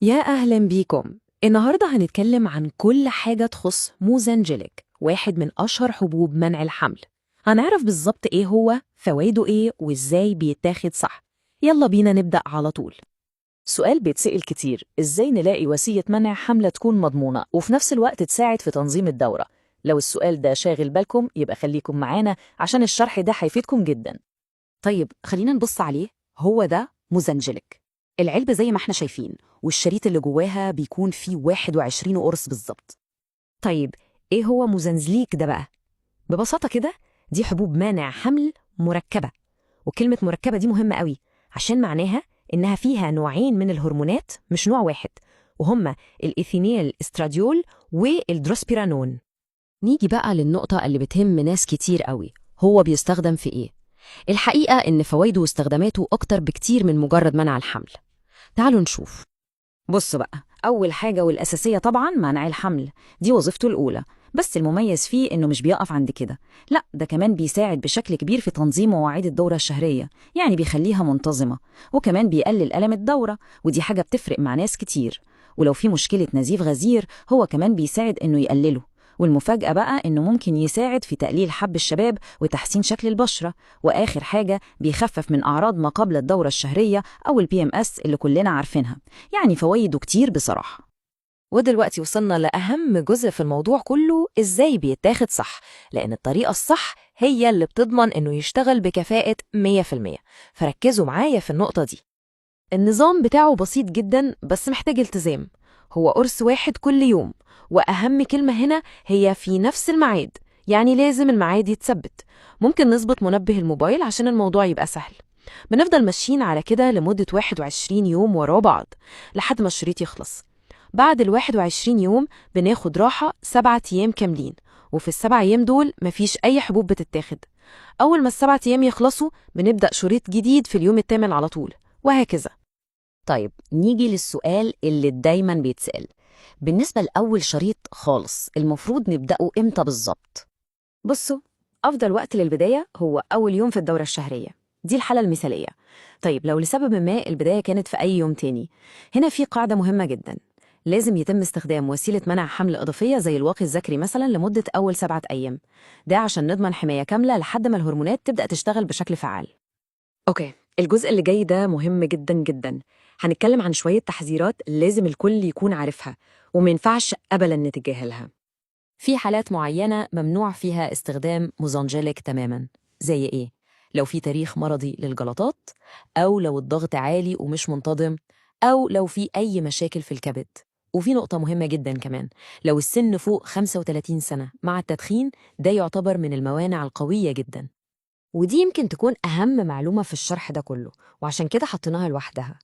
يا أهلا بيكم. النهاردة هنتكلم عن كل حاجة تخص موزنجليك، واحد من أشهر حبوب منع الحمل. هنعرف بالظبط إيه هو، فوائده إيه، وإزاي بيتاخد صح. يلا بينا نبدأ على طول. سؤال بيتسأل كتير: إزاي نلاقي وسيلة منع حملة تكون مضمونة وفي نفس الوقت تساعد في تنظيم الدورة؟ لو السؤال ده شاغل بالكم يبقى خليكم معانا عشان الشرح ده هيفيدكم جدا. طيب خلينا نبص عليه. هو ده موزنجليك، العلبة زي ما احنا شايفين، والشريط اللي جواها بيكون فيه 21 قرص بالظبط. طيب إيه هو موزنزليك ده بقى؟ ببساطة كده دي حبوب مانع حمل مركبة، وكلمة مركبة دي مهمة قوي عشان معناها إنها فيها نوعين من الهرمونات مش نوع واحد، وهما الإيثينيل استراديول والدروسبيرانون. نيجي بقى للنقطة اللي بتهم ناس كتير قوي، هو بيستخدم في إيه؟ الحقيقة إن فوائده واستخداماته أكتر بكتير من مجرد منع الحمل. تعالوا نشوف. بص بقى، أول حاجة والأساسية طبعا منع الحمل، دي وظيفته الأولى. بس المميز فيه إنه مش بيقف عند كده، لا ده كمان بيساعد بشكل كبير في تنظيم مواعيد الدورة الشهرية، يعني بيخليها منتظمة، وكمان بيقلل ألم الدورة، ودي حاجة بتفرق مع ناس كتير. ولو في مشكلة نزيف غزير هو كمان بيساعد إنه يقلله. والمفاجأة بقى إنه ممكن يساعد في تقليل حب الشباب وتحسين شكل البشرة. وآخر حاجة بيخفف من أعراض ما قبل الدورة الشهرية أو ال PMS اللي كلنا عارفينها. يعني فوايده كتير بصراحة. ودلوقتي وصلنا لأهم جزء في الموضوع كله، إزاي بيتاخد صح، لأن الطريقة الصح هي اللي بتضمن إنه يشتغل بكفاءة 100%. فركزوا معايا في النقطة دي. النظام بتاعه بسيط جدا بس محتاج التزام. هو قرص واحد كل يوم، وأهم كلمة هنا هي في نفس الميعاد، يعني لازم الميعاد يتثبت. ممكن نظبط منبه الموبايل عشان الموضوع يبقى سهل. بنفضل ماشيين على كده لمدة 21 يوم ورا بعض لحد ما الشريط يخلص. بعد ال 21 يوم بناخد راحة 7 أيام كاملين، وفي ال7 أيام دول مفيش أي حبوب بتتاخد. أول ما ال7 أيام يخلصوا بنبدأ شريط جديد في اليوم الثامن على طول، وهكذا. طيب نيجي للسؤال اللي دايما بيتسأل، بالنسبة لأول شريط خالص المفروض نبدأه إمتى بالظبط؟ بصوا، أفضل وقت للبداية هو أول يوم في الدورة الشهرية، دي الحالة المثالية. طيب لو لسبب ما البداية كانت في أي يوم تاني، هنا في قاعدة مهمة جدا، لازم يتم استخدام وسيلة منع حمل إضافية زي الواقي الذكري مثلا لمدة أول 7 أيام، ده عشان نضمن حماية كاملة لحد ما الهرمونات تبدأ تشتغل بشكل فعال. okay، الجزء اللي جاي ده مهم جدا جدا. هنتكلم عن شوية تحذيرات لازم الكل يكون عارفها وما ينفعش أبدا نتجاهلها. في حالات معينة ممنوع فيها استخدام موزنجليك تماما. زي إيه؟ لو في تاريخ مرضي للجلطات، أو لو الضغط عالي ومش منتظم، أو لو في أي مشاكل في الكبد. وفي نقطة مهمة جدا كمان، لو السن فوق 35 سنة مع التدخين، ده يعتبر من الموانع القوية جدا. ودي يمكن تكون أهم معلومة في الشرح ده كله، وعشان كده حطيناها لوحدها.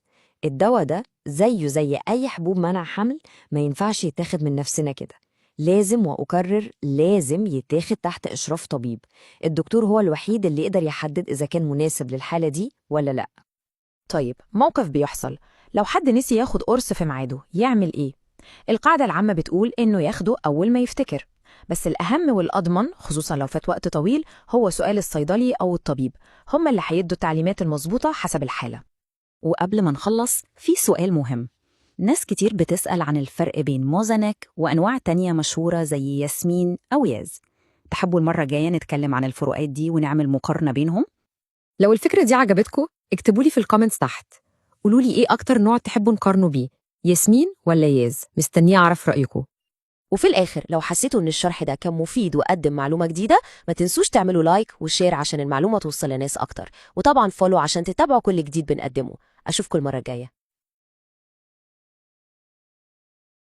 الدواء ده زيه زي أي حبوب منع حمل، ما ينفعش يتاخد من نفسنا كده. لازم، وأكرر، لازم يتاخد تحت إشراف طبيب. الدكتور هو الوحيد اللي يقدر يحدد إذا كان مناسب للحالة دي ولا لأ. طيب موقف بيحصل لو حد نسي ياخد قرص في ميعاده، يعمل إيه؟ القاعدة العامة بتقول إنه ياخده أول ما يفتكر، بس الأهم والأضمن خصوصا لو فات وقت طويل هو سؤال الصيدلي أو الطبيب، هم اللي هيدوا التعليمات المظبوطة حسب الحالة. وقبل ما نخلص في سؤال مهم، ناس كتير بتسأل عن الفرق بين موزانيك وأنواع تانية مشهورة زي ياسمين أو ياز. تحبوا المرة الجاية نتكلم عن الفروقات دي ونعمل مقارنة بينهم؟ لو الفكرة دي عجبتكم اكتبوا لي في ال comments تحت، قولوا لي إيه أكتر نوع تحبوا نقارنه بيه، ياسمين ولا ياز؟ مستنية أعرف رأيكم. وفي الآخر لو حسيتوا إن الشرح ده كان مفيد وقدم معلومة جديدة، ما تنسوش تعملوا like و share عشان المعلومة توصل لناس أكتر، وطبعا follow عشان تتابعوا كل جديد بنقدمه. أشوفكم المرة الجاية.